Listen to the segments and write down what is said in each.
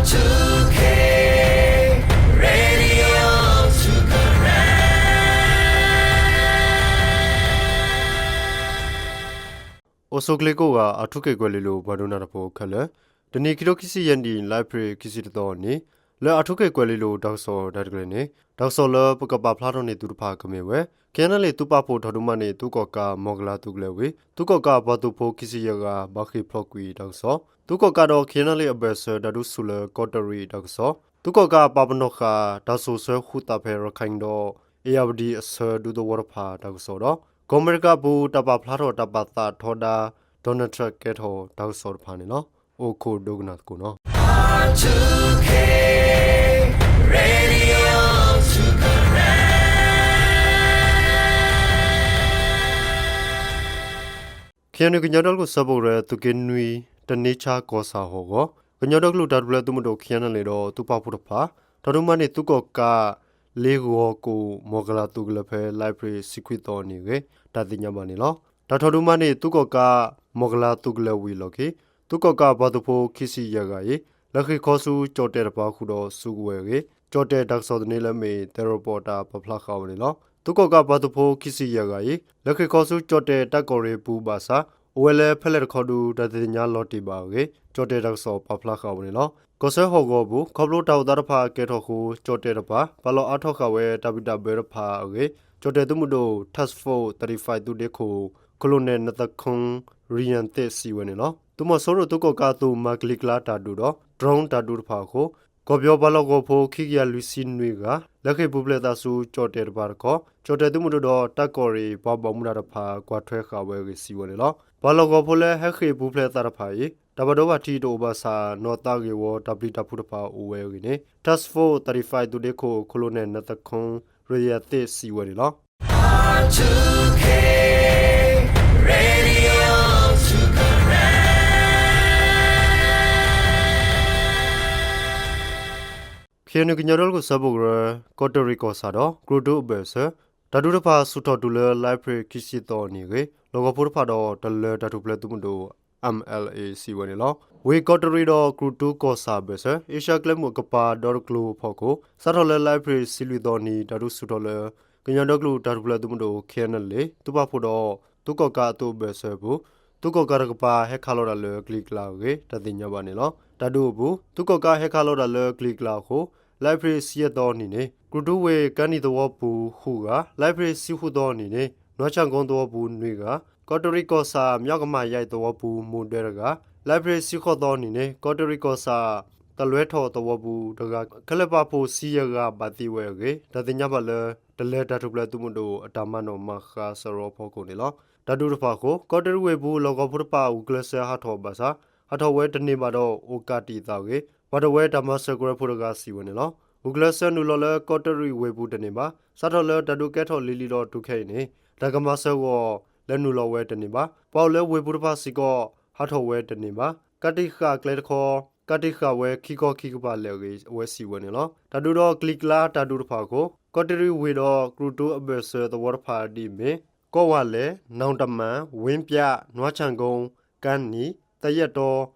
အိၣ်ဆူၣ်ချ့ကိးဂၤ အၣ်ထူခ့ၣ်ကွဲၤလ့လိၤ ပှၤဒိကနၣ်တၢ်ဖိခဲလၢာ်, တနံၤခံထိခံဆံယဲၢ်နံၣ် လါအ့ဖြ့ၣ်ခံဆံတသီအနံၤ, လၢအၣ်ထူခ့ၣ်ကွဲၤလ့လိၤတၢ်ကစီၣ်တၢ်တကလဲၢ်န့ၣ် တၢ်ကစီၣ်လၢပကပာ်ဖျါထီၣ်န့ၢ်သုတဖၣ်ကမ့ၢ်ဝဲ ခ့ၣ်အဲၣ်အဲၣ်လ့ၣ် သုးပာ်ဖှိၣ်ထီၣ်ဒုးမၤန့ၢ်သုးကီၣ်ကး မီၢ်ကလၤသုးကလၢၤဝံၤ သုးကီၣ်ကးပှၤသုးဖိခံဆံယဲၢ်ဂၤ ဘၣ်ဃ့ၢ်ဖျိးကွံာ်တၢ်ကစီၣ်, သုးကီၣ်ကးဒီး ခ့ၣ်အဲၣ်အဲၣ်လ့ၣ် အဘၢၣ်စၢၤတၢ်ဒုးဆူၣ်လၢကီးတရံးတၢ်ကစီၣ်, သုးကီၣ်ကးပာ်ပနီၣ်ဃာ် တၢ်စိာ်ဆှၢဃုာ်သးဖဲရခၢၣ်ဒီး အ့ၣ်ယၣ်ဝတံၣ်အဆၢဒူသဝီတဖၣ်တၢ်ကစီၣ်ဒီး ကီၢ်အမဲရကၤအပူၤ တၢ်ပာ်ဖျါထီၣ်တၢ်ပာ်သးထီဒါ Donald Trump ကဲထီၣ်တၢ်ကစီၣ်တဖၣ်န့ၣ်လီၤ. အိၣ်ခိးဒိကနၣ်သကိးနီၤ. ခ့ၣ်အဲၣ်ယူၣ် ကညီဒီကလုာ်စၢဖှိၣ်ကရၢ သုးက့နွံ တန့ဆါကီၢ်ဆၣ်ဟီၣ်ကဝီၤ ကညီဒီကလုာ်တၢ်ထူၣ်ဖျဲးသုးမုၢ်ဒိၣ် ခ့ၣ်အဲၣ်အဲၣ်လ့ၣ် ဒီးသုးပာ်ဖှိၣ်တဖၣ် ထီၣ်ဒုးမၤန့ၢ်သုးကီၣ်ကး လ့ဂီၤကိၣ် မီၢ်ကလၤသုးကလၢၤဖဲ လါအ့ဖြ့ၣ်တဆံခွံသီအနံၤအဂ့ၢ် တၢ်သ့ၣ်ညါဘၣ်န့ၣ်လီၤ. တၢ်ထီၣ်ဒုးမၤန့ၢ်သုးကီၣ်ကး မီၢ်ကလၤသုးကလၢၤဝံၤအလီၢ်ခံ သုးကီၣ်ကးပှၤသုးဖိခံဆံယဲၢ်ဂၤအံၤ လဲၤဃ့ၢ်ခီဆူကၠီၣ်တဲၣ်တပၤဃုာ်ဒီးစုကဝဲၤအဂ့ၢ် ကၠီၣ်တဲၣ်တၢ်ကစီၣ်သန့လၢအမ့ၢ် သဲရီပီၣ် တၢ်ပာ်ဖျါဃာ်ဝဲန့ၣ်လီၤ. သုးကီၣ်ကးပှၤသုးဖိခံဆံယဲၢ်ဂၤအံၤ လဲၤဃ့ၢ်ခီဆူကၠီၣ်တဲၣ်တၢ်ကီၢ်ရ့ၣ်အပူၤဘၣ်ဆၣ် အိၣ်ဝဲလၢဖဲလဲၣ်တခီဒုး တၢ်သ့ၣ်ညါလီၤတံၢ်ဘၣ်အဂ့ၢ် ကၠီၣ်တဲၣ်တၢ်ကစီၣ်ပာ်ဖျါဃာ်ဝဲန့ၣ်လီၤ. ကီၢ်ဆၢဟီၣ်ကဝီၤအပူၤ ခီဖျိတၢ်အိၣ်သးတဖၣ်ကဲထီၣ်အဃိ ကၠီၣ်တဲၣ်တပၤ ပာ်လီၤအါထီၣ်ဃာ်ဝဲတၢ်ဘံၣ်တၢ်ဘၢတဖၣ်အဂ့ၢ် ကၠီၣ်တဲၣ်သုးမုၢ်ဒိၣ် Task Force thirty-five သုးဒ့ခိၣ် Colonel Nathan Khun Ryan သ့ၣ်စံးဝဲန့ၣ်လီၤ. သုးမီၤစိရိၤသုးကီၣ်ကးအသုးမၤကလံၤကျါတၢ်ဒုးဒီး drone တၢ်ဒုးတဖၣ်အဃိ ကီၢ်ပယီၤပှၤလီၢ်ကဝီၤဖိခံကယၤလွံၢ်ဆံနွံဂၤ လဲၤဃ့ၢ်ပူၤဖျဲးသးဆူကၠီၣ်တဲၣ်တပၤတခီ ကၠီၣ်တဲၣ်သုးမုၢ်ဒိၣ်ဒီးတၢ်ကီၢ်ရ့ၣ်ပှၤဘၣ်မူဘၣ်ဒါတဖၣ် ကွၢ်ထွဲဃာ်ဝဲအဂ့ၢ်စံးဝဲန့ၣ်လီၤ. ပှၤလီၢ်ကဝီၤဖိလၢဟဲဃ့ၢ်ပူၤဖျဲးသးတဖၣ်အံၤ တၢ်ဘၣ်ဒိဘၣ်ထံးတအိၣ်ဘၣ်ဆၣ် နီၢ်သးဂ့ၢ်ဝီတၢ်ပျံၤတၢ်ဖုးတဖၣ်အိၣ်ဝဲအဂ့ၢ်န့ၣ် Task Force thirty-five သုးဒ့ခိၣ် Colonel Nathan Khun Ryan သ့ၣ်စံးဝဲန့ၣ်လီၤ. ခ့ၣ်အဲၣ်ယူၣ် ကညီဒီကလုာ်စၢဖှိၣ်ကရၢ ကီးတရံးကီၢ်ဆၣ်ဒီး ကြူၢ်တူအဘၢၣ်စၢၤ တၢ်ဒုးတဖၣ်ဆူၣ်ထီၣ်တုၤလၢ လါအ့ဖြ့ၣ်ခံဆံသီအနံၤအဂ့ၢ် လီၢ်ကဝီၤဖိတဖၣ်ဒီးတလၢတၢ်ထူၣ်ဖျဲးသုးမုၢ်ဒိၣ် MLA စံးဝဲန့ၣ်လီၤ. ဝ့ၢ်ကီးတရံးဒီးကြူၢ်တူကီၢ်ဆၣ်အဘၢၣ်စၢၤ အ့ရှါကျဲမုၢ်အကပၤဒီတကျိၤအဖီခိၣ် စးထီၣ်လၢလါအ့ဖြ့ၣ်ဆံလွံၢ်သီအနံၤ တၢ်ဒုးဆူၣ်ထီၣ်လၢ ကညီဒီကလုာ်တၢ်ထူၣ်ဖျဲးသုးမုၢ်ဒိၣ် ခ့ၣ်အဲၣ်အဲၣ်လ့ၣ် သုးပာ်ဖှိၣ်ဒီး သုးကီၣ်ကးအသုးအဘၢၣ်စၢၤအပူၤ သုးကီၣ်ကးတကပၤဟဲခးလီၤတၢ်လၢကလံၤကျါအဂ့ၢ် တၢ်သ့ၣ်ညါဘၣ်န့ၣ်လီၤ. တၢ်ဒုးအပူၤ သုးကီၣ်ကးဟဲခးလီၤတၢ်လၢကလံၤကျါအဃိ လါအ့ဖြ့ၣ်ဆံယဲၢ်သီအနံၤန့ၣ် ကြူၢ်တူဝ့ၢ်ကါနံၣ်သဝီပူၤဃုဂၤ, လါအ့ဖြ့ၣ်ဆံဃုသီအနံၤန့ၣ် နွါဆၣ်ကိသဝီပူၤနွံဂၤ, ကီးတရံးကီၢ်ဆၣ် မၠီကမၤယဲၢ်သဝီပူၤမိၢ်ဒၢတဂၤ, လါအ့ဖြ့ၣ်ဆံဃိးသီအနံၤန့ၣ် ကီးတရံးကီၢ်ဆၣ် တလွဲထီၣ်သဝီပူၤတဂၤ ခဲလၢာ်ပာ်ဖှိၣ်ဆံယဲၢ်ဂၤဘၣ်သံဝဲအဂ့ၢ် တၢ်သ့ၣ်ညါဘၣ်လၢ တလၢတၢ်ထူၣ်ဖျဲးသုးမုၢ်ဒိၣ်အတၢ်မၤနီၣ်မၤဃါစရီအဖီခိၣ်န့ၣ်လီၤ. တၢ်ဒုးတဖၣ်အဃိ ကီးတရံးဝ့ၢ်ပူၤ လီၢ်ကဝီၤဖိတဖၣ် ဂုာ်ကျဲးစၢးဟးထီၣ်ဘၣ်ဆၣ် ဟးထီၣ်ဝဲတန့ၢ်ဘၣ်ဒီး အိၣ်ကးတံာ်သးအဂ့ၢ် ပှၤတဝၢတၢ်မၤစၢၤကရၢဖိတဂၤစံးဝဲန့ၣ်လီၤ. ဂုာ်ကျဲးစၢးနုာ်လီၤလၢကီးတရံးဝ့ၢ်ပူၤတန့ၢ်ဘၣ်. စးထီၣ်လၢတၢ်ဒုးကဲထီၣ်လံၤလံၤဒီးတုၤခဲအံၤန့ၣ် တၢ်ကမၤစၢၤအဂီၢ် လဲၤနုာ်လီၤဝဲတန့ၢ်ဘၣ်. ပှၤအိၣ်လၢဝ့ၢ်ပူၤတဖၣ်စ့ၢ်ကီး ဟးထီၣ်ဝဲတန့ၢ်ဘၣ်. ကးတံာ်ဃာ်ကျဲတခီ ကးတံာ်ဃာ်ဝဲခံခီခံကပၤလဲၣ်အဂ့ၢ် အဝဲစံးဝဲန့ၣ်လီၤ. တၢ်ဒုးဒီးကလံၤကျါတၢ်ဒုးတဖၣ်အဃိ ကီးတရံးဝ့ၢ်ဒီးကြူၢ်တူအဘၢၣ်စၢၤသဝီတဖၣ်ဒ်အမ့ၢ် ကီးဝါလဲၣ်, နီၣ်တမၣ်, ဝ့ၣ်ပၠး, နွါဆၣ်ကိ, ကါနံၣ်, သယဲၢ်တီ,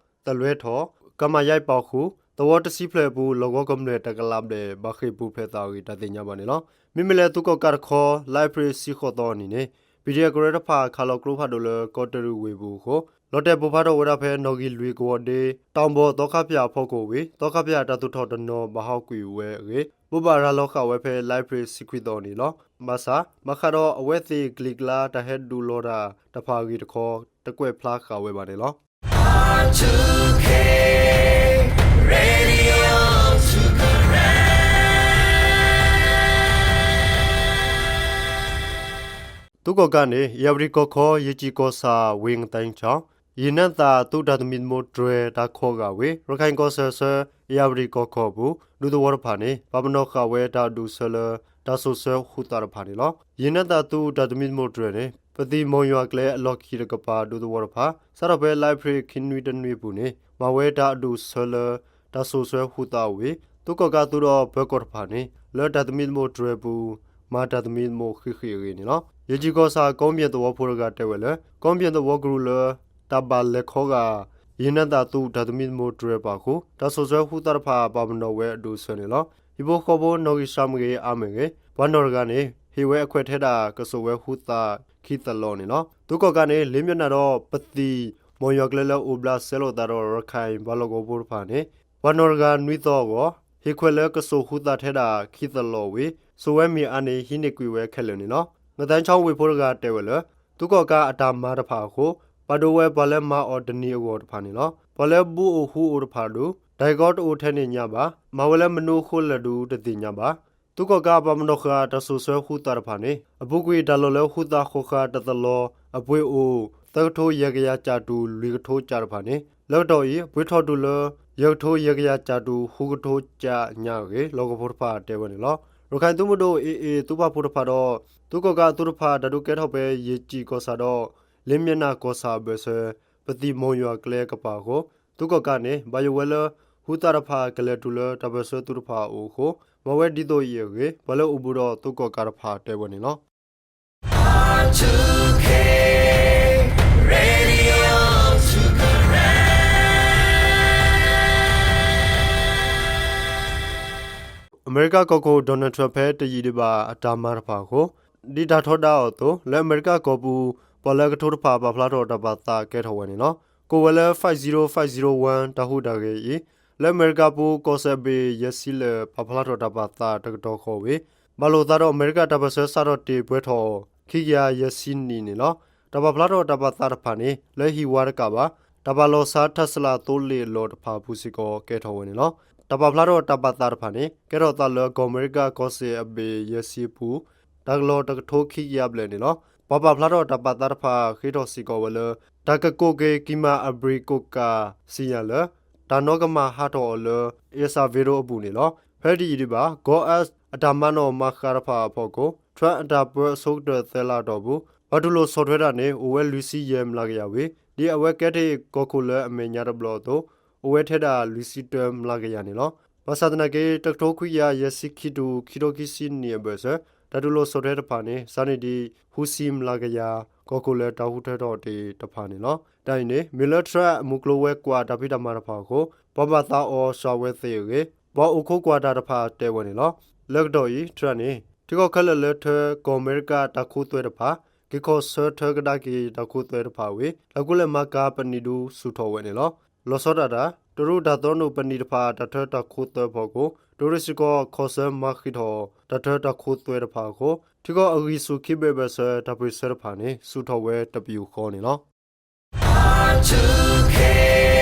တလွဲထီၣ်, ကမၤယဲၢ်ပာ်ဃုာ် သဝီတဆံဖျၢၣ်အပူၤ လီၢ်ကဝီၤကမျၢၢ်တကလးဘျဲၣ် ဘၣ်ဃ့ၢ်ပူၤဖျဲးသးအဂ့ၢ် တၢ်သ့ၣ်ညါဘၣ်န့ၣ်လီၤ. မ့မ့ၢ်လၢသုးကီၣ်ကးတခီ လါအ့ဖြ့ၣ်ဆံဃိးသီအနံၤန့ၣ် ပံၣ်ဒံၣ်အကရၢတဖၣ် ခးလီၤကျိဖးဒိၣ်လၢကီးတရံးဝ့ၢ်ပူၤအဃိ လီၤတဲာ်ပိၢ်ဖးထီၣ်ဝဲဒၣ်ဖဲနီၣ်ဂံၢ်လွံၢ်ကဝီၤဒ့ တၣ်ဘီၣ်သီခါဖၠၣ်အဖီခိၣ်ဝံၤ သီခါဖၠၣ်တၢ်သူၣ်ထီၣ်တနီၤဘၣ်ဟးကွံာ်ဝဲအဂ့ၢ် ဘိးဘၣ်ရၤလီၤဃာ်ဝဲဖဲလါအ့ဖြ့ၣ်ဆံခွံသီအနံၤလီၤ. ဘၣ်ဆၣ် ဘၣ်ဃးဒီးအဝဲသ့ၣ်ကလံၤကျါတၢ်ဟဲဒုးလီၤတၢ်တဖၣ်အဂ့ၢ်တခီ တကွဲးဖျါဃာ်ဝဲဘၣ်န့ၣ်လီၤ. သုးကီၣ်ကးန့ၣ် အ့ၣ်ယၣ်ဝတံၣ်ကီၢ်ခီ ယ့ၢ်ကၠံၣ်ကီၢ်ဆၣ် ဝ့ၢ်ငသဲကၠီ ယံာ်နါသၣ်သုးတၢ်သမံသမိးတြဲၤတၢ်ခီဂာ်ဝံၤ ရခၢၣ်ကီၢ်စဲၣ်ဆၢ အ့ၣ်ယၣ်ဝတံၣ်ကီၢ်ခီအပူၤ ဒူသဝီတဖၣ်န့ၣ် ပာ်ပနီၣ်ဃာ်ဝဲတၢ်အဒူၣ်အဆၢလၢ တၢ်စိာ်ဆှၢဃုာ်သးတဖၣ်န့ၣ်လီၤ. ယံာ်နါသၣ်သုးတၢ်သမံသမိးတြဲၤန့ၣ် ပသံၣ်မီၢ်ယွၤကျဲအလီၢ်ခံတကပၤဒူသဝီတဖၣ် စးထီၣ်ဖဲလါအ့ဖြ့ၣ်ခံနွံတနွံအပူၤန့ၣ် မၤဝဲတၢ်အဒူၣ်အဆၢလၢ တၢ်စိာ်ဆှၢဃုာ်သးဝံၤ သုးကီၣ်ကးသုးဒီးပၢၤကီၢ်တဖၣ်န့ၣ် လၢတၢ်သမံသမိးတြဲၤအပူၤ မၤတၢ်သမံသမိးဃံးဃံးအဂ့ၢ်န့ၣ်လီၤ. ယ့ၢ်ကၠံၣ်ကီၢ်ဆၣ် ကီမၠဲၣ်သဝီဖိတဂၤတဲဝဲလၢ ကီမၠဲၣ်သဝီကရူၢ်လၢ တၢ်ဘၣ်လဲၤခီဂာ် ယံာ်နံၣ်သးသူၣ်တၢ်သမံသမိးတြဲၤပာ်အဃိ တၢ်စိာ်ဆှၢဟူသၣ်တဖၣ် ပာ်ပနီၣ်ဝဲအဒိၣ်အဆၢန့ၣ်လီၤ. ဟံၣ်ဖိဃီဖိနီၣ်ဂံၢ်စှၤမ့ၢ်ဂ့ၤ အါမ့ၢ်ဂ့ၤ ပှၤနီၢ်တဂၤန့ၣ် ဟ့ၣ်ဝဲအခွဲးထဲဒၣ်ကစိာ်ဝဲဟူသၣ်ခံသလီၤန့ၣ်လီၤ. သုးကီၣ်ကးန့ၣ် လ့ၣ်မၠဲၣ်နၢ်ဒီးပသံၣ်မီၣ်ယွၤကျဲလၢအိၣ်ဘျးစဲလိာ်သးဒီး ရခဲၣ်ဘၣ်လီၢ်ကဝီၤဖိတဖၣ်န့ၣ် ပှၤနီၢ်တဂၤနွံသီအဂီၢ် ဟ့ၣ်ခွဲးလၢကစိာ်ဟူသၣ်ထဲဒၣ်ခံသလီၤဝံၤ စိာ်ဝဲမ့ၢ်အါန့ၣ် ဟံးန့ၢ်ကွံာ်ဝဲခဲလၢာ်န့ၣ်လီၤ. ငသဲဆီဝ့ၢ်ဖိတဂၤတဲဝဲလၢ သုးကီၣ်ကးအတၢ်မၤတဖၣ်အဃိ ပာ်ဒိၣ်ဝဲပှၤလၢမၤအီၤတနံၤအဂီၢ်တဖၣ်န့ၣ်လီၤ. ပှၤလၢဘူၣ်အိၣ်ဟူးအိၣ်တဖၣ်ဒီး တၢ်ဟ့ၣ်ကီတအိၣ်ထဲန့ၣ်ညါဘၣ်, မၤဝဲလၢမနုၤအဃိလဲၣ်ဒုးတသ့ၣ်ညါဘၣ်. သုးကီၣ်ကးအပာ်ပနီၣ်ဃာ်တၢ်စိာ်ဆှၢဟူသၣ်တဖၣ်န့ၣ် အပူၤကွံာ်တၢ်လီၢ်လၢဟူသၣ်ဃီၤဃာ်တၢ်သလီၤ အပှ့ၤအိၣ် သၢကထိယဲၢ်ကယၤကၠးတုၤလွံၢ်ကထိကၠးတဖၣ်န့ၣ် လၢကတီၢ်အံၤ အပှ့ၤထီၣ်တုၤလၢ ယဲၢ်ကထိယဲၢ်ကယၤကၠးတုၤဃုကထိကၠးညါအဂ့ၢ် လီၢ်ကဝီၤဖိတဖၣ်တဲဝဲန့ၣ်လီၤ. ရခဲၣ်သုးမုၢ်ဒိၣ် AA သုးပာ်ဖှိၣ်တဖၣ်ဒီး သုးကီၣ်ကးအသုးတဖၣ် တၢ်ဒုးကဲထီၣ်ဖဲယ့ၢ်ကၠံၣ်ကီၢ်ဆၣ်ဒီး လ့ၣ်မၠဲၣ်နၢ်ကီၢ်ဆၣ်အဘၢၣ်စၢၤ ပသံၣ်မီၣ်ယွၤကျဲကပၤအဃိ သုးကီၣ်ကးန့ၣ် ဘၣ်ယိၣ်ဝဲလၢ ဟူသၣ်တဖၣ်ကလဲၤတုၤလၢတၢ်ပၢၢ်ဆၢသုးတဖၣ်အအိၣ်အဃိ မၤဝဲဒ်သိးအံၤအဂ့ၢ် ပှၤလၢအိၣ်ဘူးဒီးသုးကီၣ်ကးတဖၣ်တဲဝဲန့ၣ်လီၤ. အမဲရကၤကီၢ်ခိၣ် Donald Trump ဖဲတယံာ်ဒံးဘၣ်အတၢ်မၤတဖၣ်အဃိ ဒ်တၢ်ထီဒါအီၤအသိး လၢအမဲရကၤကီၢ်ပူၤ ပှၤလၢအကထိတဖၣ်ပာ်ဖျါထီၣ်တၢ်ပာ်သးကဲထီၣ်ဝဲန့ၣ်လီၤ. ကိးဝဲလၢ five zero five zero one တၢ်ဟူးတၢ်ဂဲၤအံၤ လၢအမဲရကၤပူၤ ကီၢ်စဲၣ်အဘ့ၣ်ယဲၢ်ဆံလၢာ် ပာ်ဖျါထီၣ်တၢ်ပာ်သးတကတီၢ်ဃီဝံၤ ဘၣ်လိာ်သးဒီးအမဲရကၤတၢ်ပၢၢ်ဆၢစးထီၣ်တ့ၢ်ပှဲၤထီၣ် ခံကယၤယဲၢ်ဆံနံၣ်န့ၣ်လီၤ. တၢ်ပာ်ဖျါထီၣ်တၢ်ပာ်သးတဖၣ်န့ၣ် လၢဟံၣ်ဝါတကးဘၣ် တၢ်ပာ်လီၤဆါ Tesla သိလ့ၣ်အလီၢ်တဖၣ်အပူၤစ့ၢ်ကီးကဲထီၣ်ဝဲန့ၣ်လီၤ. တၢ်ပာ်ဖျါထီၣ်တၢ်ပာ်သးတဖၣ်န့ၣ် ကဲထီၣ်သးလၢကီၢ်အမဲရကၤကီၢ်စဲၣ်အဘ့ၣ်ယဲၢ်ဆံအပူၤ တၢ်ကလီၢ်တကထိခံကယၤဘျဲၣ်န့ၣ်လီၤ. ပှၤပာ်ဖျါထီၣ်တၢ်ပာ်သးတဖၣ်ဃ့ထီၣ်စ့ၢ်ကီးဝဲလၢ တၢ်ကကိးက့ၤကံၢ်မၤအဘြံးကိးကးစံၣ်ယၤလၢ တၢ်နီကမၣ်ဟးထီၣ်အီၤလၢ El Salvador အပူၤန့ၣ်လီၤ. ဖဲတယံာ်ဒံးဘၣ် ကီၢ်အး အတၢ်မၤနီၣ်မၤဃါတဖၣ်အဖီခိၣ် Trump အတၢ်ပၢအဆိကတၢၢ်သၢလါအတီၢ်ပူၤ ပှၤတူၢ်လိာ်ဆီၣ်ထွဲတၢ်န့ၣ် အိၣ်ဝဲလွံၢ်ဆံယဲၢ်မျးကယၤဝံၤ ဒ်အဝဲကဲထီၣ်ကီၢ်ခိၣ်လၢအမဲာ်ညါတဘျီအသိး အိၣ်ဝဲထဲဒၣ်လွံၢ်ဆံတၢမျးကယၤန့ၣ်လီၤ. ဘၣ်ဆၣ်သနာ်က့ တကထိခွံကယၤယဲၢ်ဆံခံတုၤ ခံကထိခံဆံနံၣ်အဘၢၣ်စၢၤ တၢ်တူၢ်လိာ်ဆီၣ်ထွဲတဖၣ်န့ၣ် စးန့ၢ်ဒံးဃုဆံမျးကယၤ ကီၢ်ခိၣ်လၢတၢ်ဟူးထွဲထီၣ်တ့ၢ်တဖၣ်န့ၣ်လီၤ. တၢ်အံၤန့ၣ် မ့ၢ်လၢ Trump မုၢ်ကျိၤဝဲၤကွာ်တၢ်ဖံးတၢ်မၤတဖၣ်အဃိ ပှၤဘၣ်သးအီၤစှၤဝဲသ့ၣ်အဂ့ၢ် ပှၤအိၣ်ခိးကွၢ်တၢ်တဖၣ်တဲဝဲန့ၣ်လီၤ. လၢကတီၢ်အံၤ Trump န့ၣ် ထံကီၢ်ခဲလၢာ်လၢထၢကီၢ်အမဲရကၤတၢ်ခိသွဲတဖၣ် က့ၤခီၣ်ဆၢထၢကဒါက့ၤတၢ်ခိသွဲတဖၣ်ဝံၤ တၢ်ကူၣ်လဲၤမၤကၤပနံာ်ဒုးဆူၣ်ထီၣ်ဝဲန့ၣ်လီၤ. လီၤဆီဒၣ်တၢ် တရူးတၢ်သီနိၣ်ပနံာ်တဖၣ် တၢ်ထၢတၢ်ခိသွဲအဖီခိၣ် တရူးစ့ၢ်ကီးခီၣ်ဆၢမၤဃံးထီၣ် တၢ်ထၢတၢ်ခိသွဲတဖၣ်အဃိ ထံကီၢ်အဂံၢ်ဆူၣ်ခံဘ့ၣ်အဘၢၣ်စၢၤ တၢ်ပၢၢ်ဆၢတဖၣ်န့ၣ် ဆူၣ်ထီၣ်ဝဲတပယူာ်ဃီန့ၣ်လီၤ.